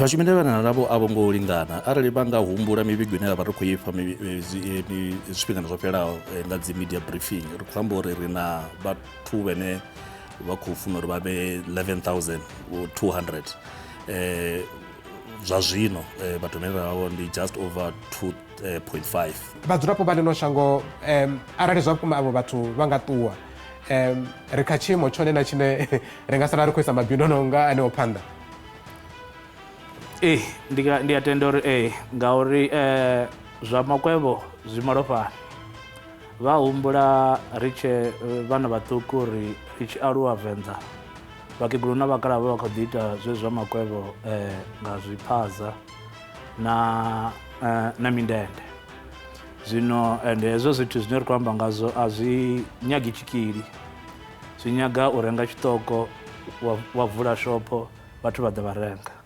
Vhashumeli vhana navho a vho ngo lingana. Arali vha nga humbula mivhigo ine ra vha ri khou ifha zwifhingani zwo fhelaho nga dzi media briefing, ri khou amba uri ri na vhathu vhane vha khou funa uri vha vhe 11,200. Zwa zwino vhathu vhane ra vha ndi just over 2.5. Vhadzulapo vha ḽino shango, arali zwa vhukuma avho vhathu vha nga ṱuwa, ri kha tshiimo tshone na tshine ri nga sala ri khou isa mabindu ano nga aneo phanḓa? Ee, ndi a tenda uri ee, ngauri zwa makwevho zwi malofhani. Vha humbula ri tshe vhana vhaṱuku uri ri tshi aluwa Venḓa, vhakegulu na vhakalaha vha vha kho ḓi ita zwe zwa makwevho nga zwiphaza na mindende. Zwino ende hezwo zwithu zwine ri khou amba ngazwo a zwi nyagi tshikili, zwi nyaga u renga tshiṱoko wa vula shopho, vhathu vha ḓa vha renga.